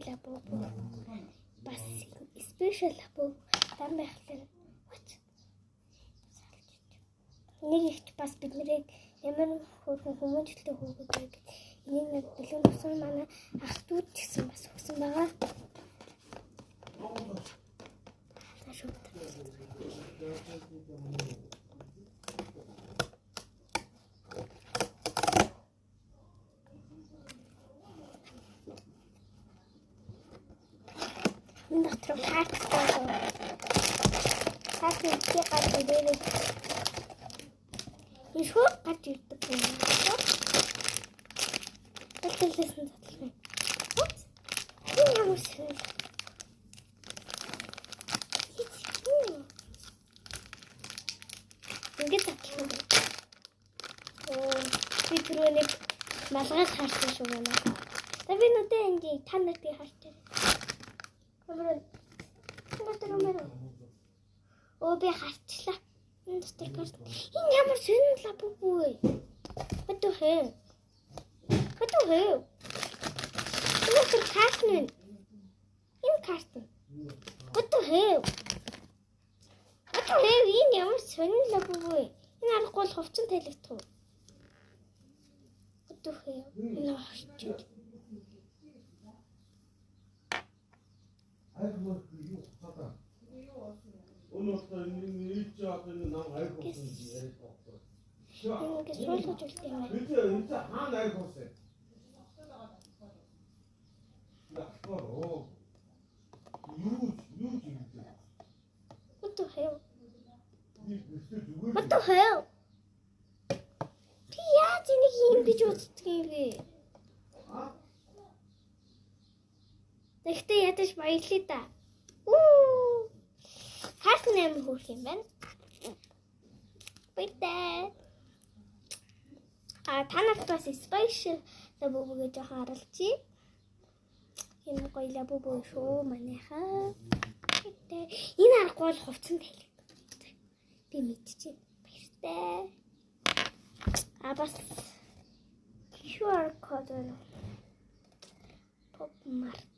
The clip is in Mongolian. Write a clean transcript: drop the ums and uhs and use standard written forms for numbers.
Labubu. Бас special Labubu дан байхлаар what? Нэг ихч бас бид нарыг ямар хөөрхөн хүмүүжлэлтэй хүүхэд вэ гэж энийг нэг бэлэн өгсөн манай ах дүүд ч гэсэн бас өгсөн байгаа. За шууд. Энэ дотор карт байна. Карт нэг гарч ирээд энэ шууд гарч ирдэг юм. Тэлтэлсэн задлах юм. What? Энэ ямар сонир. Ингээд задлах юм. Оо, би түрүү нэг малгай харсан шүү байна. За би нүдэ ингээ та нарыг харж байна. Дотор юм. Оо би харчлаа. Энэ дотор карт. Энэ ямар сонин Labubu вэ? What the hell? What the hell? Энэ дотор карт нь. Энэ карт нь. What the hell? What the hell? Энэ ямар сонин Labubu вэ? Энэ аргагүй бол хувцсан тайлагдах уу? What the hell? Энэ орчих. Айх мөр юу хуцаадаа. Өнөөдөр энэ ийч одоо энэ нам айх болсон гэж яриад байгаа. Энэ ингэ суулгаж үлдээ юм байна. Бид энэ хаана айх болсон? Яхаа оо. Юу юм бэ? What the hell? Би бэлтгэл зүгээр. What the hell? Би яаж энийг юм гэж боддөг юм бэ? Тэгтээ ядаж баярлаа да. Уу. Карт нэмэр хөөх юм байна. Баяртай. А та нарт бас special Labubu гэж жоохон харуулчих. Энэ гоё Labubu шүү манайхаа. Баяртай. Энэ аргагүй бол хувцсан тайлэг. Би мэдчихэв. Баяртай. А бас QR код байна. Pop Mart.